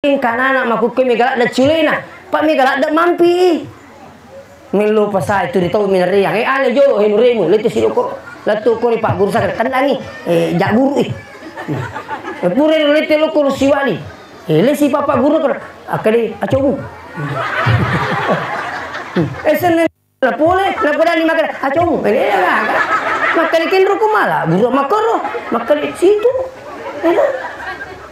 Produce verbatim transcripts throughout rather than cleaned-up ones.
Engka anak makkukku mega ladde culena, pa mega ladde mampi. Mello pasai tu ri tau minariang, eh, ale jolo he nuremu, lete si loko, lettu ko ri Pak Guru sakit, tendangi, eh, jak guru, eh. Eh, pura lete loko ru siwali. Eh, lesi Pak Guru ko, akkade acobu. Eh, seneng. Na pole, na podani makkeda, "Acomu, eh, eh, eh, makkeda kenro ko mala, guru makkoro, makkeda situ." Eh,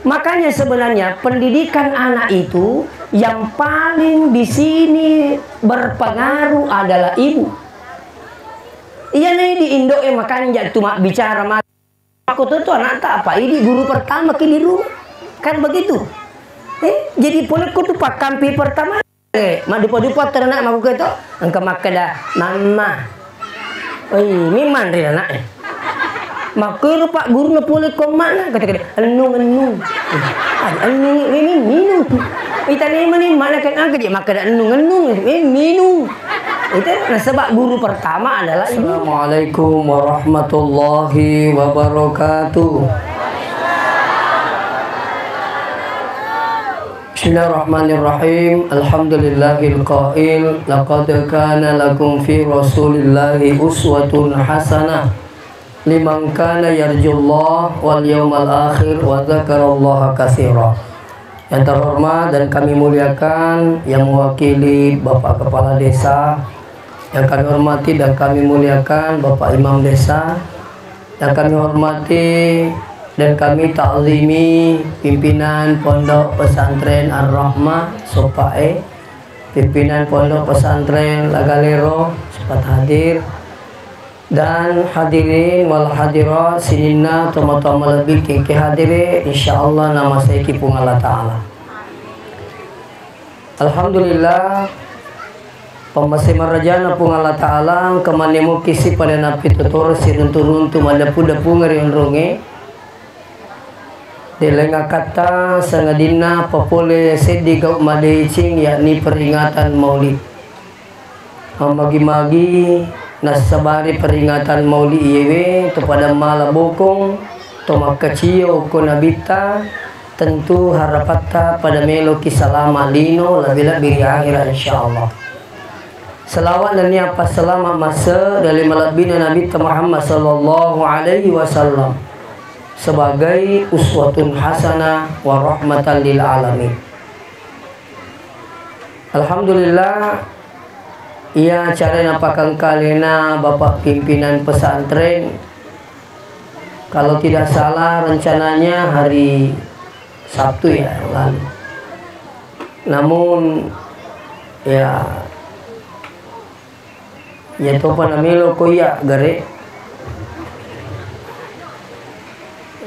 makanya sebenarnya pendidikan anak itu yang paling di sini berpengaruh adalah ibu. Iya nih di Indo e makanja tu mabbicara ma-, Makkutu tu anakta apa? Idi guru pertama ki di rumah. Kan begitu. Eh, jadi pole kutu pakkampi pertama. Eh, maddupa-dupa ternak makkuke to. Engka makkeda, "Mamma." Oi, memang ri anak eh. Makkero Pak Guru na pole ko mana? Kata-kata, "Ennung, ennung." Ah, ennung, ini minum. Itani mani mana kan angkat je makkeda ennung, ennung, eh, minum. Itu nasaba guru pertama adalah ibu. Assalamualaikum warahmatullahi wabarakatuh. Bismillahirrahmanirrahim. Alhamdulillahil qail, "Laqad kana lakum fi Rasulillahi uswatun hasanah liman kana yarjullah wal yawmal akhir wa dzakarallaha katsira." Yang terhormat dan kami muliakan, yang mewakili Bapak Kepala Desa, yang kami hormati dan kami muliakan Bapak Imam Desa, yang kami hormati dan kami takzimi pimpinan Pondok Pesantren Ar-Rahmah Sopae, pimpinan Pondok Pesantren Lagalero sempat hadir, dan hadirin wal hadirat sininna tomatoa malebbi kengke hadire, insyaallah namaseiki Puang Allah Ta'ala. Alhamdulillah, pammase marajana Puang Allah Ta'ala, engka manne mukkisi pada nappitotoro siruntu-runtu maddapu-dapungeng ri onrongnge. Deleng akkatta sangadinna papole seddi gau madeceng, yakni peringatan Maulid. Mammagi-magi nassabari peringatan Maulid iyewe to pada mala bokong, to makkacio ko nabitta, tentu harapatta pada meloki salama lino lebbi-lebbi ri akhirat insyaallah. Salawat nennia passalama masse ri ale malebbina Nabitta Muhammad sallallahu alaihi wasallam sebagai uswatun hasanah wa rahmatan lil alamin. Alhamdulillah, iya acara napakengkalena Bapak Pimpinan Pesantren, kalau tidak salah rencananya hari Sabtu ya yang lalu. Namun, ya, iya topa namelo ko iya gare.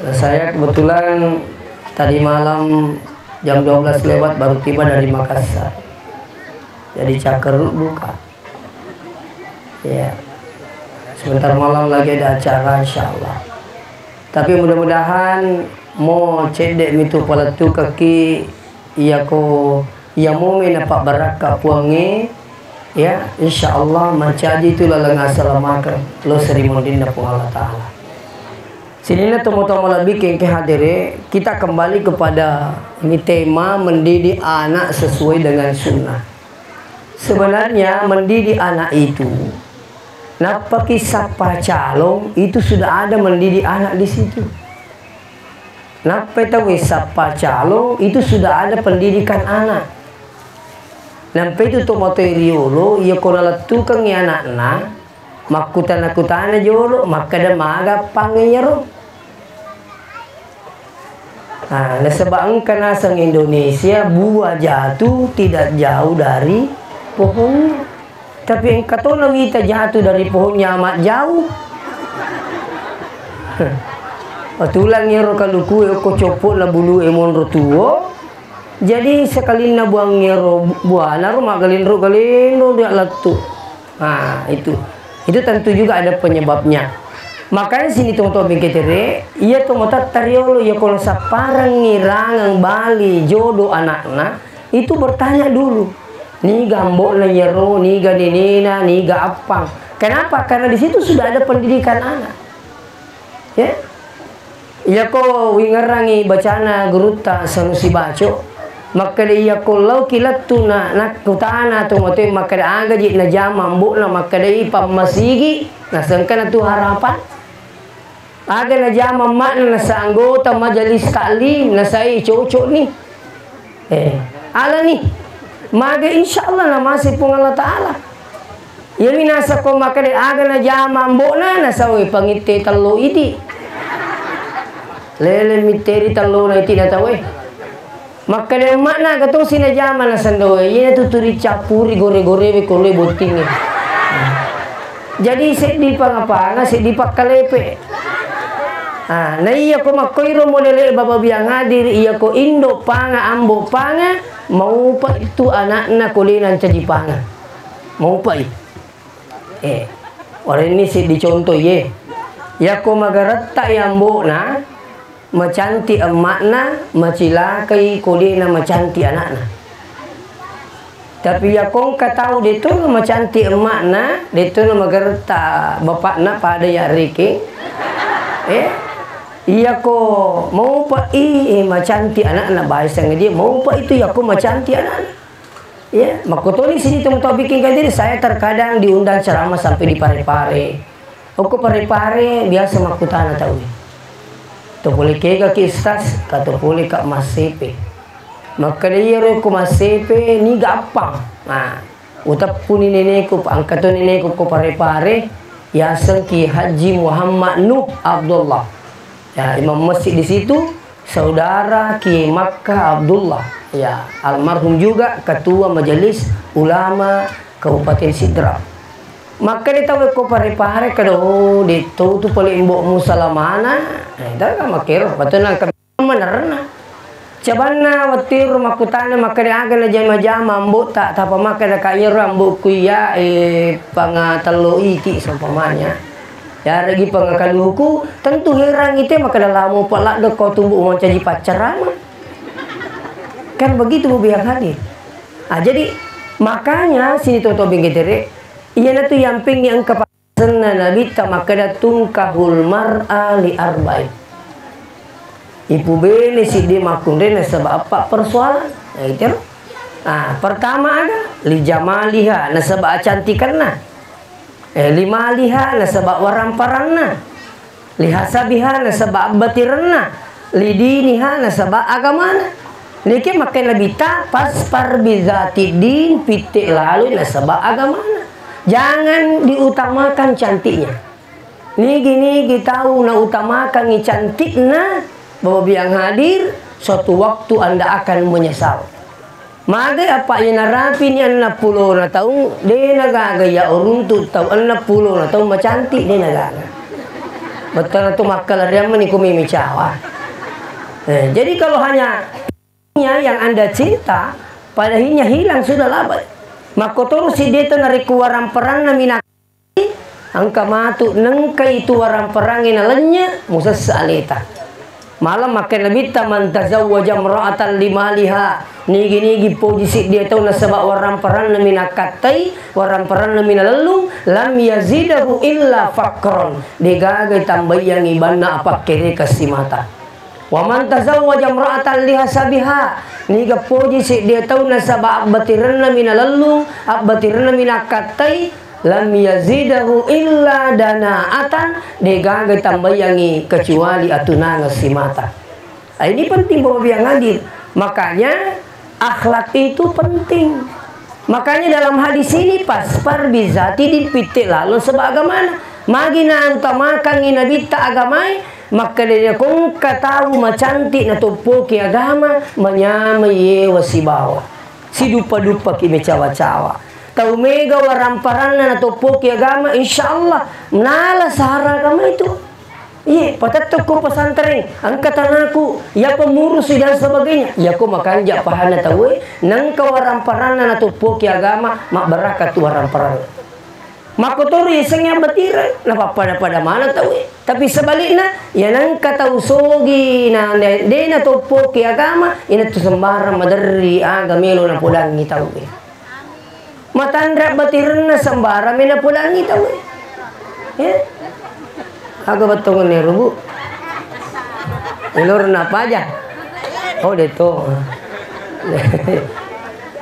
Saya kebetulan tadi malam jam dua belas lewat baru tiba dari Makassar. Jadi caker buka. Ya. Sebentar malam lagi ada acara insyaallah. Tapi mudah-mudahan mo cedde mitu palettukekki iyako iya momi napabbarakka Puangnge, ya, insyaallah mancaji tu laleng asalamakeng lo seri mondinna Puang Allah Ta'ala. Sininna tomatoa malebbi kengke hadere, kita kembali kepada ini tema mendidik anak sesuai dengan sunnah. Sebenarnya mendidik anak itu, nappaki sappa calon itu sudah ada mendidik anak di situ. Nappai tauwe sappa calon, itu sudah ada pendidikan anak. Nampai tu tomatoa riolo, iya ko nalettukengngi anakna, makkutana-kutana jolo, makkeda maga appangnge iyaro. Nah, nasaba engka naseng Indonesia, buah jatuh tidak jauh dari pohonnya. Tapi engka tona wita jatuh dari pohonnya amat jauh. Patulang iyaro kalukue okko coppo'na bulue monro tuo. Jadi sekalinna buang iyaro buana ro maggalinro-galinro dia lettu. Nah, itu. Itu tentu juga ada penyebabnya. Makanya sini tomatoa bengketere, iya tomatoa tariolo, iya kono sapparengngi rangeng bali jodoh anakna, itu bertanya dulu. Niga ambo'na iyaro, niga nenena, niga appang. Kenapa? Karena di situ sudah ada pendidikan anak. Ya. Iyako wingerangi bacana gurutta Sanusi Baco, Makkeda iyako lao ki lettu na, nakkutana to matoe makkeda aga ji najama ambo'na, makkeda i pammasigi, nasengka natu harapan. Aga najama emma'na nasa anggota majelis taklim, nasa e cocok ni. Eh, alani. Maga insya Allah namase Puang Allah Ta'ala. Iyami nasa ko makkeda aga najama ambo'na, nasa we pangitte tello iti. Lele mitteri tellona iti na tau e. Makkeda emma'na aga tosi najama naseng doe, iyanatu turi cappuri gore-gorewe ko loi bottingnge. Jadi seddi panga-panga, seddi pakkalepe. Ah, na iyako makkoiro modele Baba Biang hadir, iyako indo panga, ambo panga, maupa itu anakna ko de nancaji panga. Maupai. Eh, warenni seddi contoh ye. Yako magaretta i ambo'na, macantik emma'na, macilakai ko de'na macantik anakna. Tapi yako engka tau de'to macantik emma'na, de'to magaretta bapakna pada yareke. Eh, iyako maupa i, eh, macantik anakna, baiseng dia maupa itu yako macantik anakna. Ya, makkotoni sini tong tau bikin kadir, saya terkadang diundang ceramah sampai di Pare-Pare. Okko Pare-Pare biasa makkutana tau. To pole kega ki Ustaz, ka to pole ka massepe. Makkeda iyaro ko massepe ni gappang. Nah, uteppuni neneku, pa engka to neneku ko Pare-Pare, yaseng Ki Haji Muhammad Nuh Abdullah. Ya, imam masjid di situ, Saudara Kiai Makka Abdullah, ya, almarhum juga Ketua Majelis Ulama Kabupaten Sidrap. Makkeda tau ko Pare-Pare, kada, oh, de'to tu pale mbokmu salamana. Eh, dah kan makkero, betul nang manerna. Cabanna wettiru makkutana makkeda aga najama-jama ambo'ta, tapa makkeda ka iyaro ambo'ku iya, eh, panga tello iti seumpamanya. Yaregi pangakaluku, tentu heran ite makkeda lamo pa ladde ko tumbu mancaji paccarama. Kan begitu Bu Biang hadir. Ah, jadi makanya sini toto bengketere, iyanatu yampingngi engka pasenna Nabitta makkeda tungkahul mar'a li arba'in. Ipubene siddi makkunrai nasaba eppa persoalan. Nah, itu. Ah, pertama aga li jamaliha nasaba acantikenna. Eh, limaliha nasaba waramparanna, lihasabiha nasaba abbatirenna, lidiniha nasaba agamana. Niki makkai Nabitta, "Fasfar bizatid din," pitte laloi nasaba agamana. Jangan diutamakan cantiknya. Nigi-nigi tau nautamakangi cantikna, Bapak Biang hadir, suatu waktu Anda akan menyesal. Magai apa iya narapini enneng pulona taung, de nagaga iya uruntu tau enneng pulona taung macantik, de nagaga. Bettuanna tu makkalariang mani ko mimi cawa. Eh, jadi kalau hanya yang Anda cinta, padahinya hilang sudah labai. Makkotoro si de to narekko waramparanna mina Engka matu nengkai tu waramparangnge nalennye, musesse aleta. Malam makkai Nabitta, "Man tazawwaja imra'atan limaliha," nigi-nigi poji siddi tau nasaba waramparanna mi nakkattai, waramparanna mi nalellung, "lam yazidahu illa faqran," degaga tambaiyangi banna apakkerekeng simata. "Wa man tazawwaja imra'atan lihasabiha," niga poji siddi tau nasaba abbatirenna mi nalellung, abbatirenna mi nakkattai, "lam yazidahu illa dana'atan," degaga tambaiyangi kecuali atunangeng simata. Ah, ini penting, Bapak Biang hadir. Makanya akhlak itu penting. Makanya dalam hadis ini, "Fasfar bizati din," pitte lalo saba agamana. Magi nautamakangi Nabitta agamae, makkeda, "Ko engka tau macantik natoppoki agama, manyamai yewa sibawa. Sidupa-dupaki mecawa-cawa. Tau mega waramparanna natoppoki agama, insya Allah nala sahara agama itu." Iye, patetto ko pesantren, engka tanaku, iya pengurus dan sebagainya. Iya ko makanja pahana tauwe, nengka waramparanna natoppoki agama, mabbarakatu waramparanna. Makkotoro yasengnge abbatireng, napappada-pada maneng tauwe. Tapi sebalikna, iya nengka tau sogi na de, de natoppoki agama, inatu sembarang maderri aga melo napodangi tauwe. Matanre abbatirenna sembarang mi napodangi tauwe. Ya. Aga bettongenna ero, Bu? Elorna paja. Oh, deto.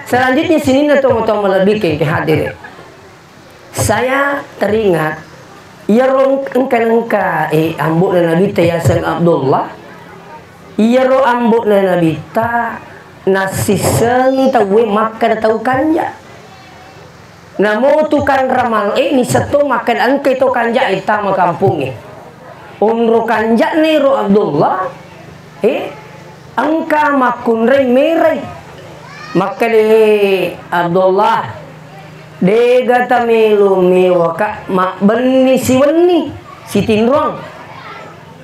Selanjutnya sininna tomatoa malebbi engkae hadir. Saya teringat, iyaro engka-engka, eh, ambo'na Nabitta yaseng Abdullah. Iyaro ambo'na Nabitta nassissengi tauwe makkeda tau kanja. Namo tukang ramal e, nisseng to makkeda engkai to kanja e tama kampongnge. Onro kanja'na ero Abdullah, eh, engka makkunrai merai. Makkeda, "Abdullah, dega tamelo mewaka mabbenni siwenni sitinroang.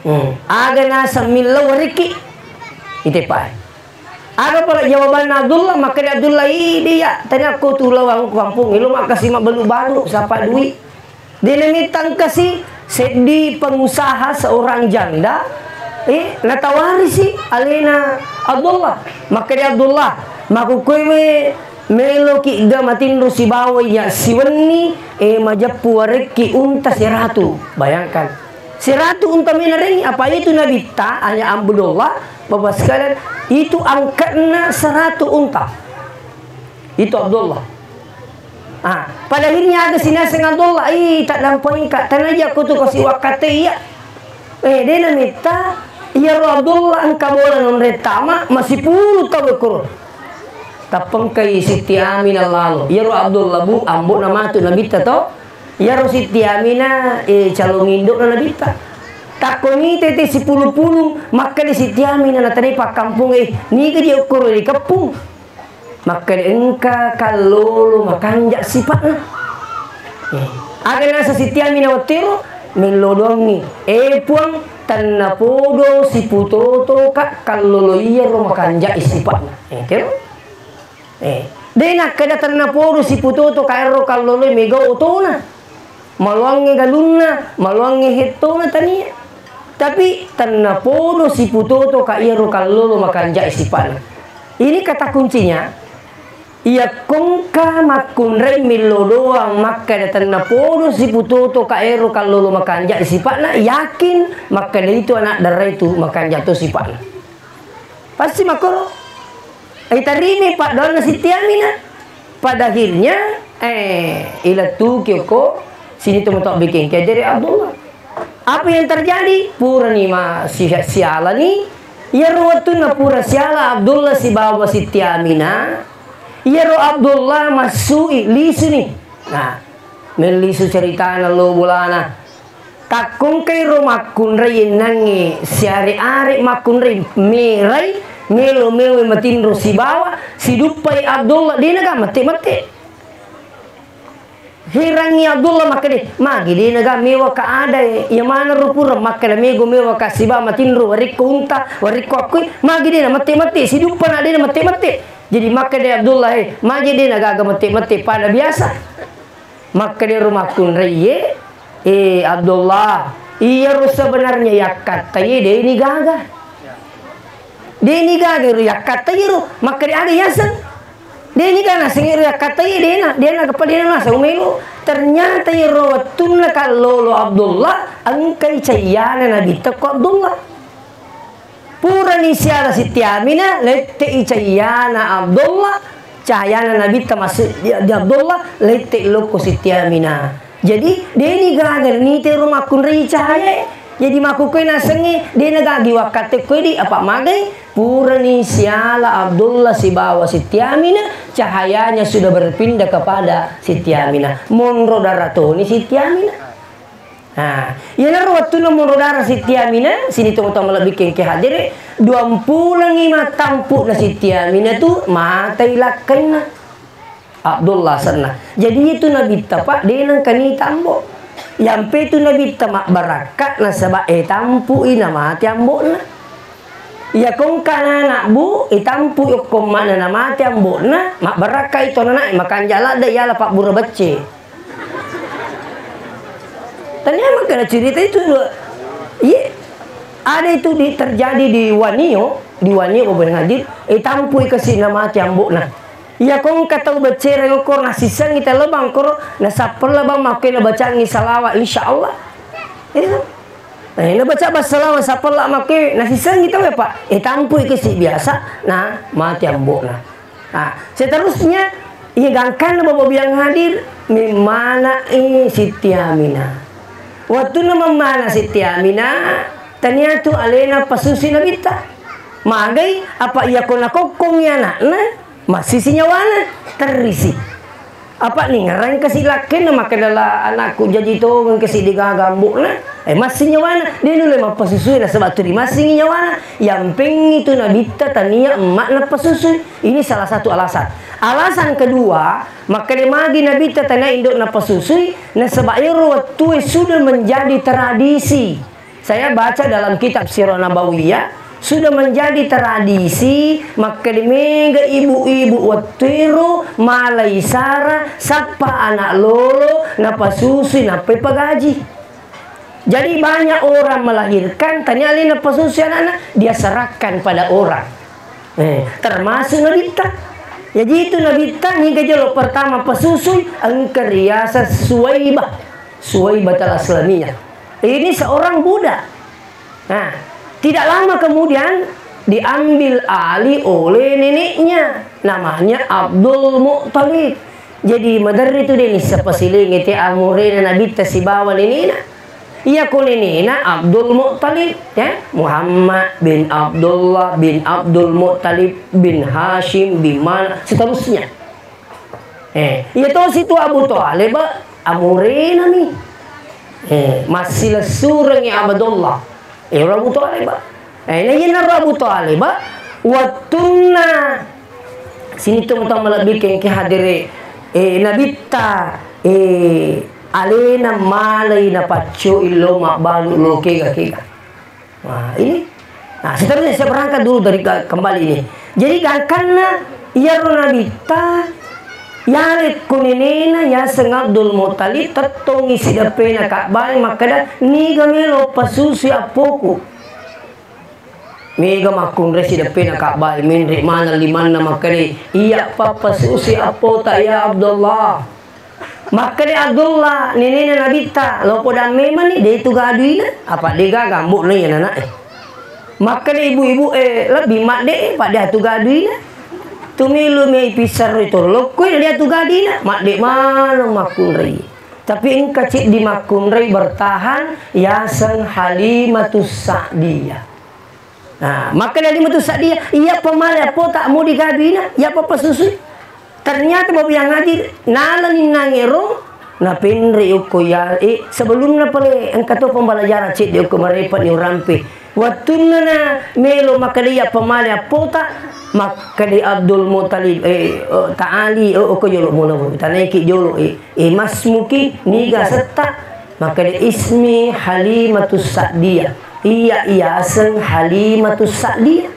Hmm, aga naseng millau warekki." Itepai. Aga pale jawabanna Abdullah, makkeda Abdullah, "Ih, de' iya, tania ko tu lawang kampong, elo makkasi mabbalu-balu, sapa dui." De' namitta engkasi seddi pengusaha seorang janda, eh, natawarisi alena Abdullah. Makkeda Abdullah, "Makkukkoe meloki ga matinro sibawa iya siwenni, eh, majeppu warekki unta seratu." Bayangkan. Seratu unta menarengngi, apa itu Nabitta, hanya Abdullah, Bapak sekalian, itu angkatna seratu unta. Itu Abdullah. Ah, pada akhirnya aga sinaseng Abdullah, "Ih, tak dampengka, tanaja ko tu kasi wakkate iya." Eh, de' namitta, iyaro Abdullah engka bola nonre tama, masipulu tau ekkoro. Tappengkai Siti Aminah lalo. Iyaro Abdullah, Bu, ambo'na matu Nabitta to. Iyaro Siti Aminah, eh, calon indo'na Nabitta. Takko mitete sipulu-pulu, makkeda Siti Aminah natanai pakkampong, eh, niga dia ukkoro ri keppung. Makkeda engka kallolo makanja sipa'na. Eh, aga nasa Siti Aminah wettero, mello doangngi. Eh, Puang, tennapodo siputotoka kallolo iyaro makanja sipa'na. Eh, tero. Eh, de' nakkeda tennapodo siputotoka ero kalloloe mega otona. Maloangnge galunna, maloangnge hettona tania. Tapi tennapodo siputotoka iyaro kallolo makanja sipa'na. Ini kata kuncinya, iyakko engka makkunrai millo doang makkeda tennapodo siputotoka ero kallolo makanja sipa'na, yakin makkeda itu anak dara itu makanja to sipa'na. Pasti makkoro. Itarimai paddoanna Siti Aminah. Pada akhirnya, eh, ilettuki okko sini tomatoa bikin kejere Abdullah. Apa yang terjadi? Purani ma si-, sialani. Iyaro wettunna pura siala Abdullah sibawa Siti Aminah. Iyaro Abdullah massui, lisuni. Nah, mellisu ceritana lo bolana. Takkongkairo makkunrai ennangnge siare-are makkunrai merai, melo-melo matinro sibawa, siduppai Abdullah, de'na ga mette-mette. Herangngi Abdullah makkeda, "Magi de'na ga mewa ka ada e, iya maneng ro pura makkeda mego mewa ka sibawa matinro warekko unta, warekko akkui, magi de'na mette-mette, siduppana de'na mette-mette." Jadi makkeda Abdullah, "Eh, magi de'na gaga mette-mette pada biasa." Makkedaro makkunraiye, "Eh, Abdullah, iyaro sebenarnya yakkattai de'ni gaga. De'ni gaga ro yakkattai ro." Makkeda aga yaseng? De'ni gaga naseng ro yakkattai, de'na, de'na gappa de'na naseng melo. Ternyata iyaro wettunna kallolo Abdullah, engkai cayyana Nabitta ko Abdullah. Purani siala Siti Aminah, lette'i cayyana Abdullah, cahayana Nabitta maksud di, di Abdullah, lette'i lokko Siti Aminah. Jadi, de'ni gaga nitero makkunrai cahayae. Jadi, makkukkoi nasengnge, de'na gagi wakkatte koi di, apa magai? Purani siala Abdullah sibawa Siti Aminah, cahayanya sudah berpindah kepada Siti Aminah. Monro dara toni Siti Aminah. Nah, iyanaro wettunna monro dara Siti Aminah, sini tomatoa malebbi kengke hadere, duampulengngi mattampu'na Siti Aminah tu matai lakkainna. Abdullah senna. Jadi itu Nabitta, Pak, de' nengkani tambo. Yampe tu Nabitta mabbarakka nasaba e tampui namate ambo'na. Iya kongka anak, Bu, itampu okko emma'na namate ambo'na, mabbarakka itu anak, makanja ladde yala pabbura becce. Tania makkeda cerita itu, iya, ada itu di, terjadi di Wanio, di Wanio Bobo Hadir, eh, tampui kasi namate ambo'na. Iya kongka tau beccere okko nasissengi talebang koro, nasappella bang makkeda bacangi salawat, insya Allah. Itu. Eh, nabaca bassalawat sapella makke, nasisengi tau ya, Pak. Eh, tampui ke si biasa, nah, mati ambo'na. Nah, seterusnya, iya gangkanna Bapak biang hadir, memmanai Siti Aminah. Wattunna memmana Siti Aminah, tania tu alena pasusui Nabitta. Magai, apa iya ko nakokkongi anakna, massisi nyawana, terrisi. Apa ningerang kasi lakkenna, makkedala anakku jaji tongeng kasi degaga ambo'na, eh, massing nyawana, de nulle mappasusui nasaba tu dimassingi nyawana, yampengi tu Nabitta tania emma'na pasusui. Ini salah satu alasan. Alasan kedua, makkeda magi Nabitta tania indo'na pasusui, nasaba ero wettue sudah menjadi tradisi. Saya baca dalam kitab Sirah Nabawiyah, sudah menjadi tradisi, makkeda mega ibu-ibu wettuero malai sara sappa anak lolo napasusui nappai pagaji. Jadi banyak orang melahirkan, tania alena pasusui anakna, dia serahkan pada orang. Eh, termasuk Nabitta. Jadi itu Nabitta niga jolo pertama pasusui, engka riaseng Suwaibah. Suwaibatul Aslamiyah. Ini seorang budak. Nah, tidak lama kemudian diambil alih oleh neneknya, namanya Abdul Muttalib. Jadi maderri tu de nisseng pasilengnge te amurena Nabitta sibawa nenena. Iya ko nenena Abdul Muttalib, ya, Muhammad bin Abdullah bin Abdul Muttalib bin Hashim bin mana, seterusnya. Eh, iya tosi tu Abu Thalib, amurena mi. Eh, massilessurengngi Abdullah. Eh, Abu Thalib. Eh, na iyanaro Abu Thalib, wettunna sini tu mutang malebbi kengke hadere, eh, Nabitta, eh, alena malai napaccoi lo mabbalu lo kega-kega. Nah, ini. Nah, seterusnya saya berangkat dulu dari ke-, kembali ini. Jadi, gangkanna iyaro Nabitta, yalekko nenena yaseng Abdul Muttalib, tettongi sideppena Ka'bah, makkeda, "Niga melo pasusui appoku?" Mega makkunrai sideppena Ka'bah, menre maneng limanna makkeda, "Iya pappasusui appota, ya Abdullah." Makkeda Abdullah, nenena Nabitta, "Lo podang memang ni, de tu gaduina, apa de gaga ambo'na iya nana'e." Makkeda ibu-ibu, "Eh, lebbi madde, apa de atu gaduina. Tumilu mei pissarro tolokku, de atu gadina." Madde maneng makkunrai. Tapi engka ceddi makkunrai bertahan, yaseng Halimatus Sa'diyah. Nah, makkeda Halimatus Sa'diyah, "Iya pamale appota mu digaduina, iya pappasusui." Ternyata Bapak yang hadir, nalani nangero, napenre okko ya, eh, sebelumna pale engka to pembelajaran cedde okko marepa ni urampe. Wattunna na melo makkeda iya pamale appota, makkeda Abdul Muttalib, eh, eh, Ta'ali, eh, okko jolo mula, tanaiki jolo, eh, eh, masmuki, niga setta, makkeda ismi Halimatus Sa'diyah. Iya, iyaseng Halimatus Sa'diyah.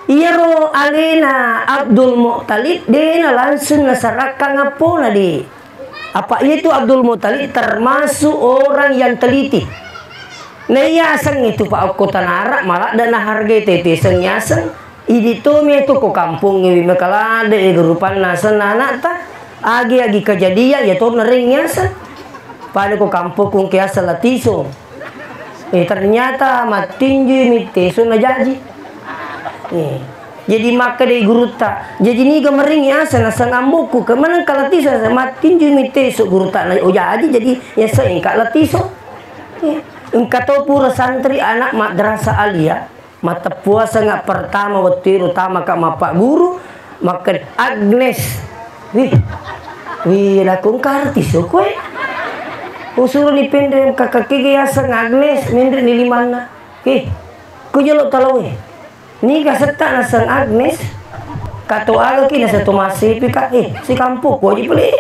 Iyaro alena Abdul Muttalib dena langsung nasarakkang appona, de. Apa iya tu Abdul Muttalib termasuk orang yang teliti. Na iya aseng itu pa okko tanara maladda nahargai tete seng yaseng. Idi tomi tu ko kampongnge wi makaladde e rupanna asenna anakta. Agi-agi kejadian iya to nareng yaseng. Pada ko kampokku engka yaseng Latiso. Eh, ternyata mattinjui mi teso najaji. Eh, jadi makkedai gurutta, "Jaji niga meringi asa naseng ambokku, ke maneng ka Latiso?" Mattinjui mi teso gurutta na, "Oh, jaji, jadi yasa engka Latiso." Eh, engka to pura santri anak madrasah aliyah, mateppuasanga pertama wettu ero tamaka mappagguru, makkeda, "Agnes." Wih. Wih, lako engka artis, oh, koe. Usuruni penre kakak kege yaseng Agnes, menre ni limanna. Eh, ku jolo talo, eh. Niga setta naseng Agnes? Kato aga ki naseng Tomas Sepi ka. Eh, si kampung ko aja pale.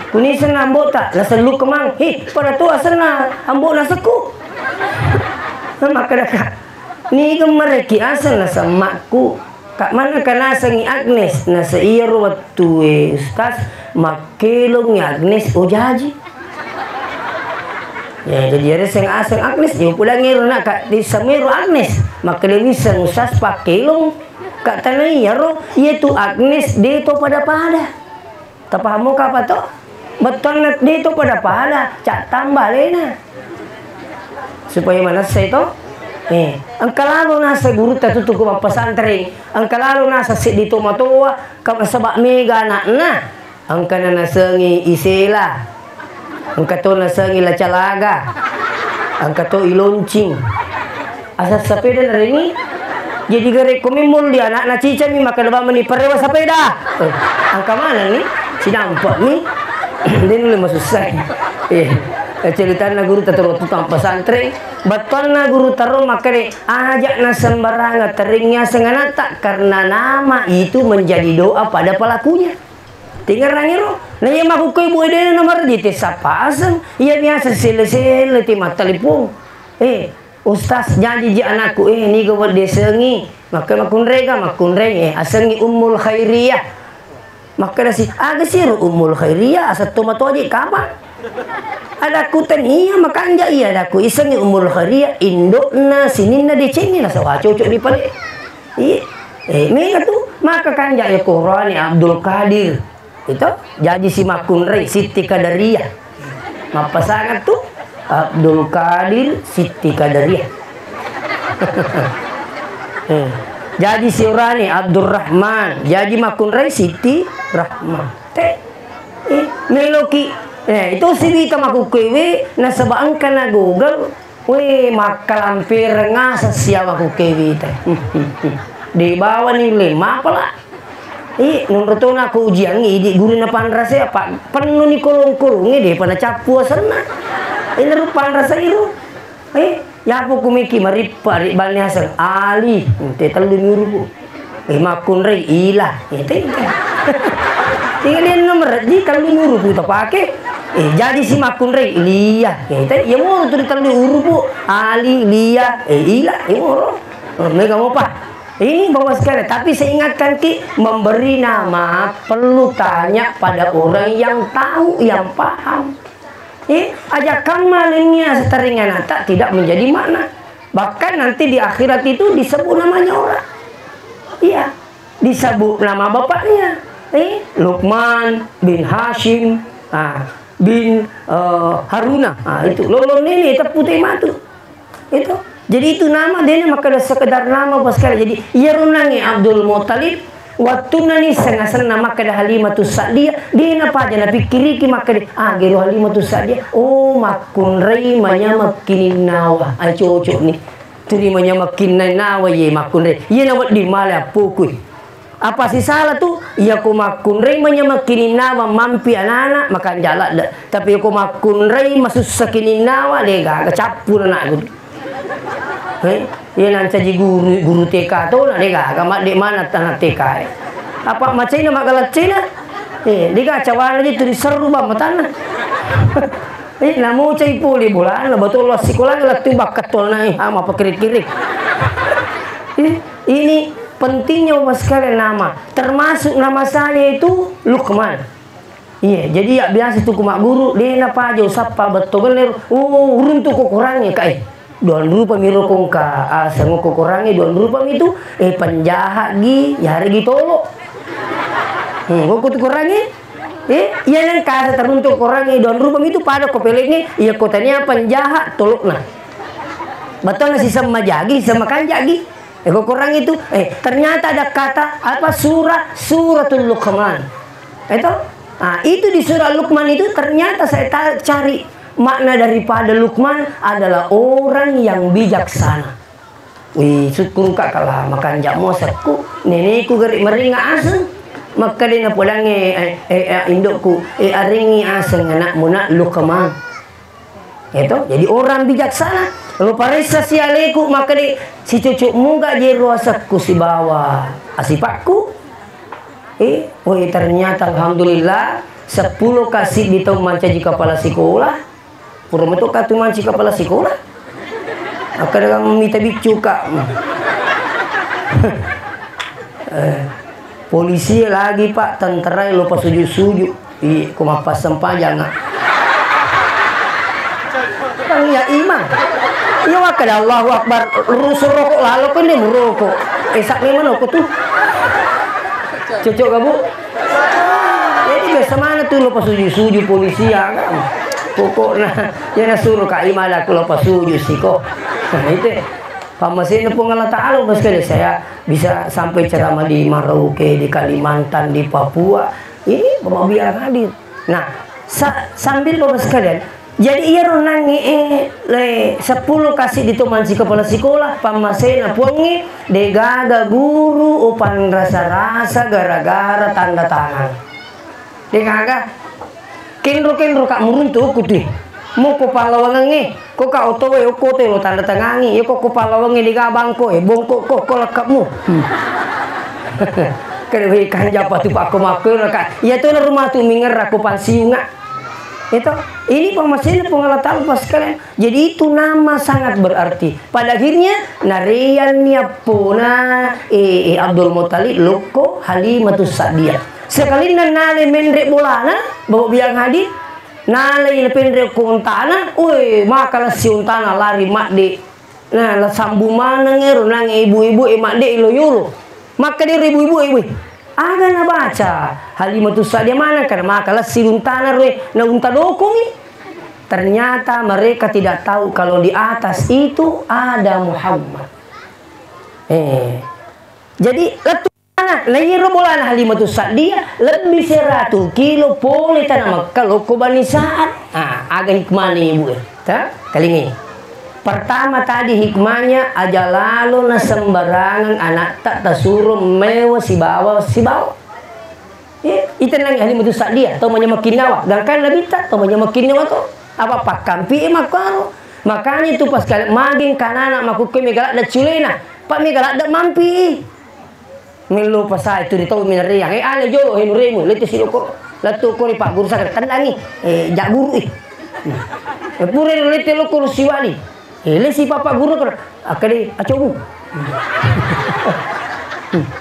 Kuni senna ambota, naseng Lukman. Eh, pada to asenna ambo nasekku. Makkeda ka. Niga mereki aseng naseng makku. Kak, manengka nasengngi Agnes? Nase iyaro wettue, Ustaz, makkelongngi Agnes, oh, jaji. Ya, jadi iyaresseng aseng Agnes, ya, pudangngero na, Kak, dissamero Agnes. Makkeda wisseng, Ustaz, pakkelong. Kak, tanaiyaro, iyatu Agnes de to pada-pada. Tapahammo kapa to? Bettuanna de to pada-pada, ca tamba alena. Supaya manessai to. Eh, engka lalo naseng gurutta tu, tu ko mappesantreng. Engka lalo naseng seddi tomatoa, ka nasaba mega anakna. Engka nanasengi Isela. Engka to nasengi La Calaga. Engka to i Loncing. Asal sepeda narengi. Jadi gare ko memolli anakna cicami, maka bamani parewa sepeda. Eh, engka manenni, sinampa'ni. Dia nulle masussai. Eh, ceritanna gurutta tu, tu tampa santreng. Bettuanna gurutta ro makkeda, aja na sembarangan tereng yaseng anatta, karena nama itu menjadi doa pada pelakunya. Tingerangiro, na iya makkukkoe bu edena nomor di tessa paseng, iya biasa sele-sele ti mattelepon. Eh, Ustaz, jaji ji anakku, eh, niga weddesengi, makkeda makkunrega, makkunreng, eh, asengi Ummul Khairiyah. Makkedasi, aga siro Ummul Khairiyah, aseng tomatoa je kapang. Adakku tania makanja iya, adakku isengi Ummul Khairiyah, indokna sininna decengi, nasaba cocok di pale. Iya. Eh, mega tu, maka kanja ya Qurani Abdul Qadir. Itu, jaji si makkunrai Siti Qadariyah. Mappasangeng tu Abdul Qadir Siti Qadariyah. Eh, jaji si orani Abdurrahman, jaji makkunrai Siti Rahman. Te, eh, meloki, eh, itu si wita makkukkoe we, nasaba engka na Google, we makkalampereng ngaseng siawa makkukkoe wita. Di bawani le mapala. Eh, nonro tona ko ujiangngi, idi guruna panrasa apa pennuni kolong-kolongnge, depa nacappu asenna. Eh, naru panrasa iru. Eh, yapo kumiki marippa ri banne aseng Ali, te tellu ni urupu. Eh, makkunrai Ila, eh, te. Tinggal dia nomor ji tellu ni urupu tapake. Eh, jadi si makkunrai Lia, eh, te. Ya mo tu tellu urupu, Ali, Lia, eh, Ila, eh, moro. Oh, mega mopa. Ini Bapak sekalian, tapi saya ingatkan ki, memberi nama perlu tanya pada orang yang tahu, yang paham. Eh, aja kamma lennia seteringana tak tidak menjadi makna. Bahkan nanti di akhirat itu disebut namanya orang. Iya, disebut nama bapaknya. Eh, Lukman bin Hashim, ah, bin, eh, Haruna. Ah, itu lolong nene tepute matu. Itu. Jadi itu nama, dena makkeda sekedar nama apa sekali. Jadi, iyaro nange Abdul Muttalib, wattunna ni sengasenna makkeda Halimatus Sa'diyah, dena paja napikkiriki makkeda, ah, gero Halimatus Sa'diyah, oh, makkunrai manyameng kininnawa. Ah, cocok ni. Tuli manyameng kininnawa ye makkunrai. Iye na wedding male appokui. Apa sisala tu, iya ko makkunrai manyameng kininnawa mampi anana, makanja ladde. Tapi iya ko makkunrai masussa kininnawa, de gaga cappu anakku. Eh, iya nancaji guru, guru T K to, na de gaga madde mana tanah T K e. Apa macaina magala cena? Eh, de gaga cawana ji tu diseru bang matanna. Eh, namo cai pole bolana, betul lo sikola lettu bakka tolna, eh, ama pakiri-kiri. Eh, ini pentingnya Bapak sekalian nama. Termasuk nama saya itu Lukman. Iya, jadi ya biasa tu ku magguru, dena paja usappa betto gellero. Oh, uruntu ko korangnge, Kak, eh. Duan rupa mi ro kongka, aseng ko korangnge duan rupa mi tu, eh, penjahat gi, yare gi tolo. Hmm, ko tu korangnge, eh, iya neng kasa teruntuk korangnge duan rupa mi tu pada ko pelengnge, iya ko tania penjahat tolokna. Betul na si semma jagi, semma kanjagi. Eh, ko Quran itu, eh, ternyata ada kata, apa, surah, Suratul Luqman. Itu? Nah, itu di surah Luqman itu ternyata saya ta-, cari makna daripada Luqman adalah orang yang bijaksana. Wih, syukur ka kala makanja mo sekku. Neneku gari meringa aseng. Makkeda na podangnge, eh, eh, eh, indokku, eh, arengi aseng anakmu nak Luqman. Itu, jadi orang bijaksana. Lo paressa si aleku, makkeda, si cucuk muga jero asekku sibawa asipakku. Eh, oh, eh, ternyata alhamdulillah, seppulo kasih di tahun mancaji kepala sekolah. Pura metu katu mancaji kepala sekolah. Makkeda mita biccu, Kak. Eh, polisi lagi, Pak, tentara lo pasuju-suju. Iya, ko mappassempajang, ah. Kan iya imang. Iya, makkeda Allahu Akbar, rusuk rokok lalo ko ini merokok. Eh, sak memang rokok tuh. Cocok gak, Bu? Jadi biasa mana tuh lo pasuju-suju polisi ya, kan? Pokokna, iya nasuro ka imala ku lo pasuju siko. Nah, itu pammasena Puang Allah Ta'ala, Bapak sekalian, saya bisa sampai ceramah di Merauke, di Kalimantan, di Papua. Ini Bapak biar hadir. Nah, sa-, sambil Bapak sekalian, jadi iyaro nangnge, eh, le, seppulo kasih di tomang si kepala sekolah, pammasena Puangnge, degaga guru upanrasa-rasa gara-gara tanda tangan. Degaga. Kenro-kenro ka muruntu ku ti. Moko pallawangengnge, ko ka otoe, okko otoe lo tanda tangangi, ya ko, ko pallawangnge dega bangko, eh, bongko ko, ko lekkemu. Hmm. Kene wei kanja patu pakko makko ka. Iya to na rumah tu mingerra ko pansiunga. Itu, ini pammasena Puang Allah Ta'ala, Bapak sekalian. Jadi itu nama sangat berarti. Pada akhirnya, nareanni appona, eh, eh, Abdul Muttalib lokko Halimatus Sa'diyah. Sekalinna nale menre bolana, Bapak bilang hadir, nalai napenre ko untana, woi, maka lessi untana lari madde. Nah, la sambung maneng ero nang ibu-ibu e madde lo yolo. Maka dero ibu-ibu e, woi. Aga nabaca Halimatus Sa'diyah maneng, karena maka lessi untana roe, na unta dokongi. Ternyata mereka tidak tahu kalau di atas itu ada Muhammad. Eh. Jadi, lettu anak, na iyaro bolana Halimatus Sa'diyah, lebbi seratu kilo pole tana Mekka lokko Bani Sa'ad. Ah, aga hikmahna ibu e? Ta? Kalingi. Pertama tadi hikmahnya, aja lalo na sembarangan anatta tasuro mewa sibawa, sibawa. Eh, itenangi Halimatus Sa'diyah, tau manyameng kinnawa. Gangkanna Nabitta, tau manyameng kinnawa to. Apa pakkampi e makkaro. Makanya itu pas kali mageng kanana makukke mega ladde culena. Pak mega ladde mampi. Mello pasai tu ri tau minariang. Eh, ale jolo, eh, nuremu, lete si lokoro. Lettu kori Pak Guru sakit, tendangi. Eh, jak guru, eh. Eh, pura lete lokoro siwali. Eh, lesi Pak Guru koro. Akkade, acobu.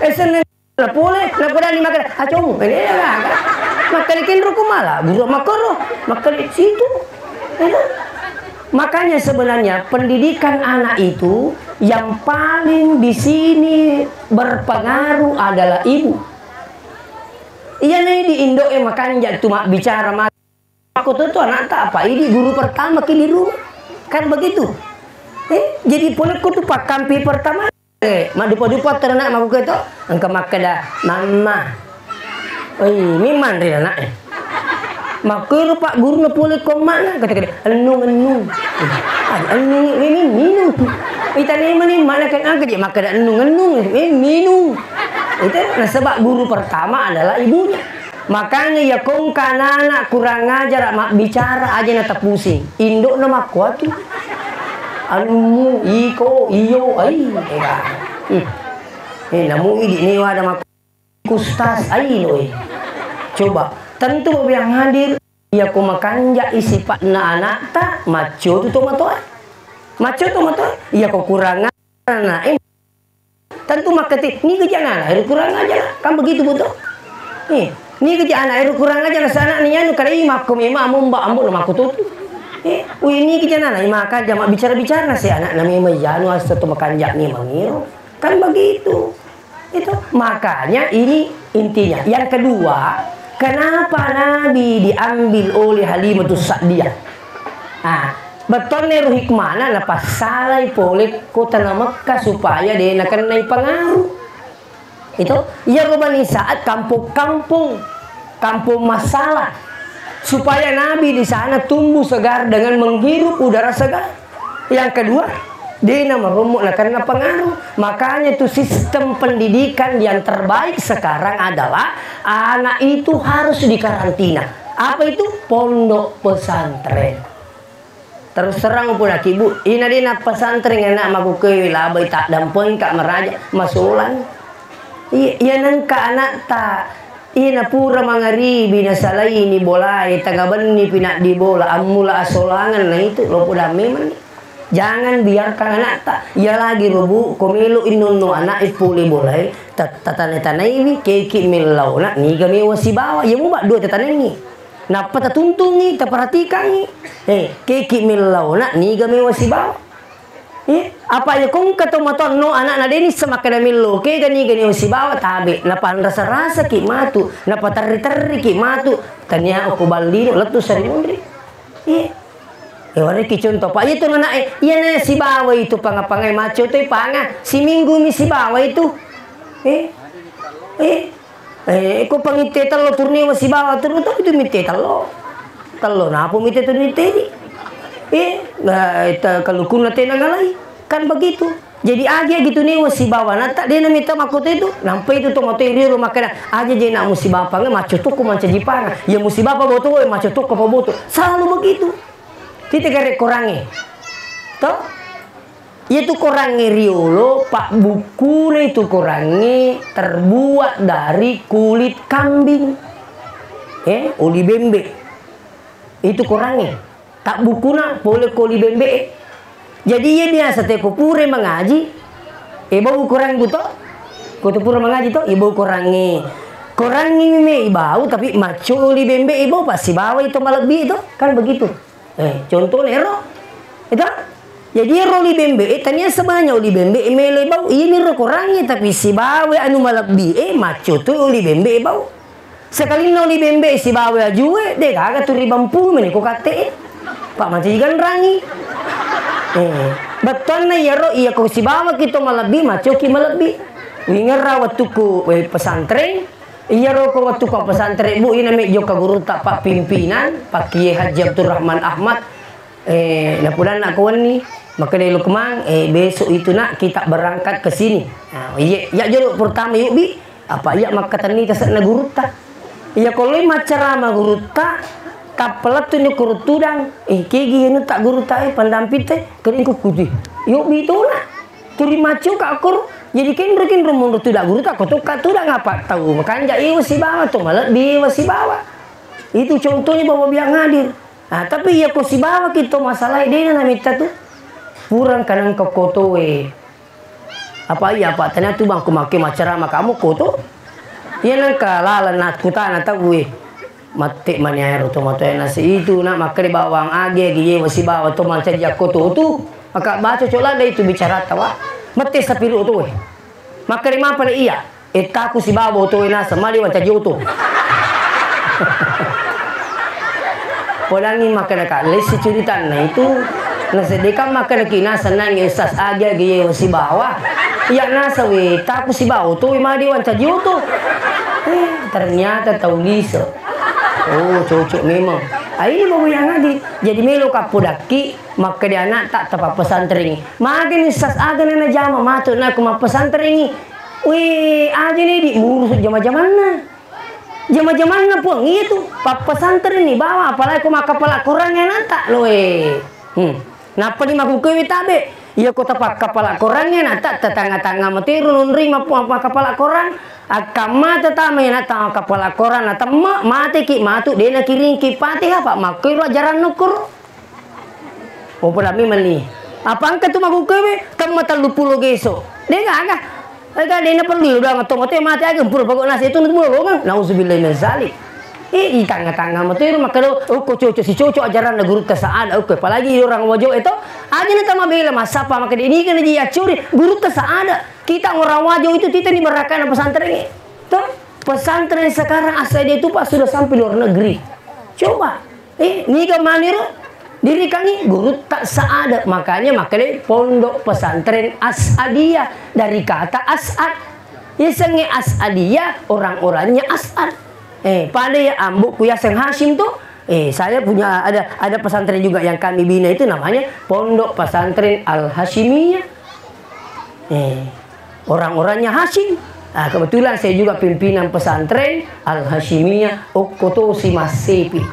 Eh, seneng. Na pole, na podani makkeda, "Acong, ini ya, kan?" Makkeda kenro ku mala, guru makkoro, makkeda situ. Ya kan? Makanya sebenarnya pendidikan anak itu yang paling di sini berpengaruh adalah ibu. Iya nih di Indo e makanja tu mak bicara mak Makko tu anakta apa? Idi guru pertama ki di rumah. Kan begitu. Eh, jadi pole ko tu pakkampi pertama. Eh, maddupa-dupa ternak makko to. Engka makkeda, "Mamma." Oi, memang ri anak e. Makko ro Pak Guru na pole ko mana? Kata-kata, "Ennung, ennung." Ai, ennung, ini minum. Itani mani mana kan angka je makkeda ennung, ennung. Eh, minum. Itu nasaba guru pertama adalah ibunya. Makanya iya kongka anak-anak kurang ajar mabbicara aja na tapusing. Indokna makkuatu. Anummu, iko, iyo, ai, ega. Hmm. Eh, namu idi ni wada makku kustas, ai, loi. Coba, tentu yang hadir, iya ko makanja i sipatna anakta, macco tu tomatoa. Macco tomatoa, iya ko kurang anak, eh, Tentu makkati, niga ja anak ero kurang ajar, kan begitu, betul? Eh, niga ja anak ero kurang ajar, sana ni anu, kada i makko memang ambo, ambo, ambo na makko tutu. Eh, ui, niga ja anak, maka jama bicara-bicara na si anak na memang janu asa tu makanja memang iro. Kan begitu. Itu makanya ini intinya. Yang kedua, kenapa Nabi diambil oleh Halimatus Sa'diyah? Ah, bettuanna ero hikmana napassalai pole ko tana Mekka supaya de nakennai pengaruh. Itu, iyaro Bani Sa'ad kampong-kampong, kampong masalah. Supaya Nabi di sana tumbuh segar dengan menghirup udara segar. Yang kedua, de namarommo nakenna pengaruh. Makanya itu sistem pendidikan yang terbaik sekarang adalah anak itu harus dikarantina. Apa itu? Pondok pesantren. Terus terang pun aki, Bu, ina de nappasantreng anak makukewe labai taddampengka maraja masolang. Iya, iya nengka anakta, iya napura mangaribi nasalaini bolae, tanga benni pinaddi bola, ammula asolangan na itu, lopo damme meni. Jangan biarkan anakta, iya lagi ro, Bu, ko melo innonno anak e pole bolae, tat-, tatane-tanaiwi, keki mellauna, niga mewa sibawa, iya muba dua tatanengi. Nappa tatuntungi, taperhatikangi. Eh, keki mellauna, niga mewa sibawa. Eh, apa iya kongka to matonno anakna deni semakkeda mello, kega niga mewa sibawa, tabe, napanrasa-rasaki matu, napaterri-terriki matu, tania okko ballino, lettu sari munri. Eh, eh, wareki contoh, Pak. Iya tu anak, eh, iya na sibawa itu panga-pangai maco tu panga. Siminggu mi sibawa itu. Eh, eh, eh, ko pangitte tello turnewa sibawa turu tu itu mitte tello. Tello napo mitte tu mitte di. Eh, nah, itu kalukunna tena ngalai. Kan begitu. Jadi, agi-agi tu newa sibawa nata, de' namitta makkoto itu. Nampai tu tomatoa riolo makkeda, "Aja je na musibah pange, maco tokko mancaji panga. Ya musibah pa boto, eh, maco tokko pa boto." Selalu begitu. Tite gare korangnge. Toh? Iya tu korangnge riolo, pabbukkuna itu korangnge terbuat dari kulit kambing. Eh, oli bembe. Itu korangnge. Tabbukkuna pole ko oli bembe'e. Jadi, iya biasa te ko pura mangaji, e, bau korangnge to? Ko to pura mangaji to, e, bau korangnge. Korangnge me ibau, tapi maco oli bembe'e bau, pasti bawai to malebbi to. Kan begitu. Eh, contohnya ero. Itu? Jadi, ero oli bembe'e, tania sebanyak oli bembe'e melo bau, ini ro korangnge, tapi sibawa anu malebbi'e, maco to oli bembe'e bau. Sekalinna oli bembe sibawa ajue, de gaga tu ribampu meni ko katte e. Pak mate iganrangi. Eh, bettuanna iyaro iya ko sibawa ki to malebbi, macoki malebbi. Wingerra wettukku, eh, pesantren, iyaro ko wettukku pesantren, Bu, ina me jokka gurutta Pak pimpinan, Pak Kiai Haji Abdurrahman Ahmad, Eh, napudanna ko wenni, makkeda Lukman, "Eh, besok itu, Nak, kita berangkat ke sini." Nah, iye, iya jolo pertama yubbi, apa iya makkatenni tase'na gurutta. Iya ko loi maccarama gurutta, tappa lettu ni ko rutudang, "Eh, kegi anu tak gurutta, eh, pandampitte, kering kukuti." Yubbi tu, Nak. Turi maccu ka koro. Jadi kenro-kenro monro tudak gurutta, ko tokka tudak ngapa tau makanja iwa sibawa, to malebbi iwa sibawa. Itu contohnya bahwa biang hadir. Ah, tapi iya ko sibawaki to masalae, dena namitta tu. Purang kanang ko kotoe. Apa iya, apa tania tu bang ko make macarama kamu koto? Iya nangka lalang na kutana tau e. Mate mani aero to matoe nasi itu, nak, makkeda bawang age, age yewa sibawa to mancaji akkoto tu. Maka baca cok lada itu bicara tawa. Mate sapiru tu e. Makkeda mapa le iya. Ettaku sibawa otoe naseng, mali wancaji oto. Podangi makkedaka, lessi curitanna itu, naseddekang makkedaki naseng nangi Ustaz Agi, agi yewa sibawa. Iya naseng we, ettaku sibawa otoe, mali wancaji oto. Eh, ternyata tau lise. Oh, cocok memang. Ah, ini bawa yang adi. Jadi melo kapodakki, makkeda anakta tapapesantrengi. Magani Ustaz aga na najama matu nakku mappesantrengi. Wih, aja nih di murus jama-jamanna. Jama-jamanna puang iya tu. Pappesantrenni bawa, apalagi ko makkapala Korang anakta loe. Hmm. Nappa di makkukewe tabe. Iya ko tapakkapala Korang anakta, tatanga-tanga matero nonroi mappu-, makkapala Korang. Akkamma tatama anakta makkapala Korang, natemma, mateki matu, de nakiringki Fatihah, apa makkero ajaran nukkur. Oh, pura memang ni. Apa engka tu makkukue, kemma telluppulo geso. De gaga. Ega de na perlu doang to mate mate aga pura pokok nasi itu nunggu lolongang. Nauzubillah min zalik. Eh, di tanga-tanga mate ro makkado, oh, ko cocok si cocok ajaran gurutta Saada, oke, apalagi orang Wajo itu, aja na tama bela masapa makkade ini kan aja yacuri gurutta Saada. Kita orang Wajo itu kita ni barakana pesantren. Toh, pesantren sekarang As'adiyah itu, Pak, sudah sampai luar negeri. Coba, eh, niga maniro dirikangi gurutta Saada. Makanya makkeda pondok pesantren As'adiyah dari kata As'ad. Yasengnge As'adiyah, orang-orangnya As'ad. Eh, pada ya ambukku yaseng Hashim tuh, eh, saya punya ada, ada pesantren juga yang kami bina itu namanya Pondok Pesantren Al Hashimiyah. Eh, orang-orangnya Hashim. Ah, kebetulan saya juga pimpinan pesantren Al Hashimiyah, okko tosi massepi.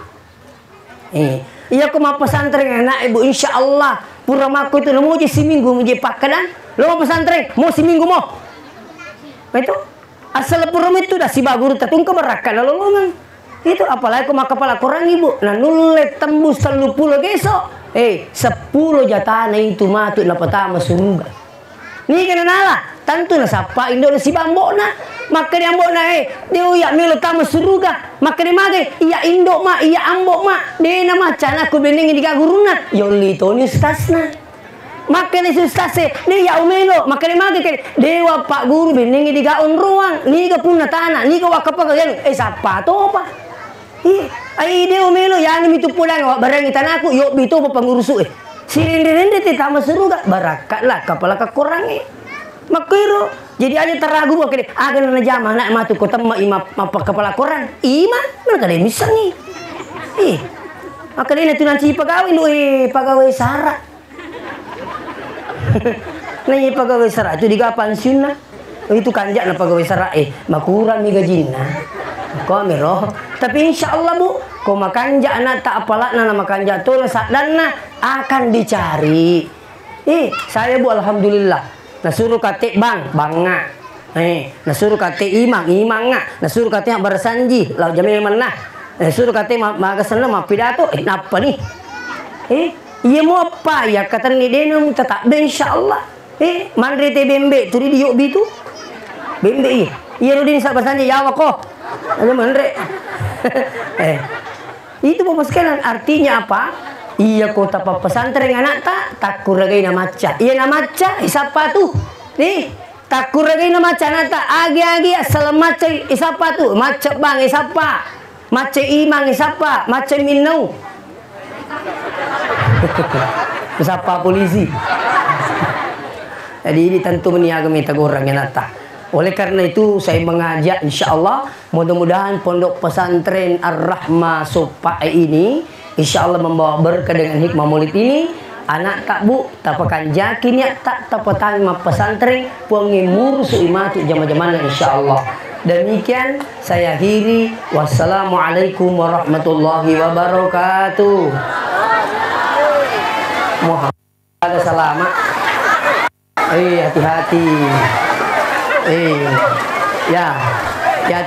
Eh, iya ko mappesantren anak ibu, insya Allah pura makko itu namuji siminggu muji pakkadan, lo mau pesantren, mau siminggu mau. Itu asal pura itu dah si baguru tatungka barakka lolongan. Itu apalagi ko makkapala Korang, Ibu, nanulle tembus telluppulo geso. Eh, seppulo jatana itu matu napatama suruga. Niga nanala? Tentu nasappa indo'na siba ambo'na. Makkeda ambo'na, "Eh, de iya melo tama suruga." Makkeda mage, "Iya indo ma, iya ambo ma, de na macana ku benengi diga gurunna." Yolli toni ustasna. Makkeda si ustaz e, "De iya umelo." Makkeda mage ke, "Dewa Pak Guru, benengi diga onroang, niga punna tana, niga wakkapaka yanu, eh, sappa topa." Ih, ai de' melo, yanu mitu podang, wa barangi tanaku, yobbi to pangurusue. Sirenre-renre te tama suruga, barakka' la kapala kakorangnge. Makkoiro, jadi aja taragu, oke deh, aga na najama anak matu ko temma ima, mappa kapala korang. Ima, mana kada missengi. Ih, makanya na tunanci pegawai lu, eh, pegawai sara. Nah, iya pegawai sara itu diga pensiunna. Oh, itu kanja'na pegawai sara, eh, makurang mi gajinna. Ko mero. Tapi insya Allah, Bu, ko makanja' anatta, apala'na na makanja' tona saddanna akan dicari. Eh, saya, Bu, alhamdulillah. Nasuru kate bang, bangnga. Eh, nasuru kate imang, imangnga. Nasuru kate mabbarasanji, lao jamai manna. Nasuru kate ma-, magasenna mappidato, eh, nappa ni. Eh, iya mo appa, iya katenni dena mu tatabbe, insya Allah. Eh, manre te bembe, turi di yobbi tu. Bembe, iya. Iya, Rudin, sa basanji, yawa ko. Aja manre. Eh, itu Bapak sekalian, artinya apa? Iya ko tapappesantreng anakta, takkuragai namacca. Iya namacca, isappa tu. Nih, takkuragai namacca anakta, agi-agi assaleng macca, isappa tu. Macca bang, isappa. Macca imang, isappa. Macca minnau. Isappa polisi. Jadi ini tentu meniaga meta goreng anakta. Oleh karena itu saya mengajak, insya Allah, mudah-mudahan Pondok Pesantren Ar-Rahmah Soppa ini, insya Allah, membawa berkah dengan hikmah maulid ini. Anakta, Bu, tapakanjaki niatta, tapatami mappesantreng, Puangnge murusu'i matu jama-jamanna, insya Allah. Demikian saya akhiri. Wassalamualaikum warahmatullahi wabarakatuh. Muhammad. Ada salama. Eh, hati-hati. Eh, ya. Ya.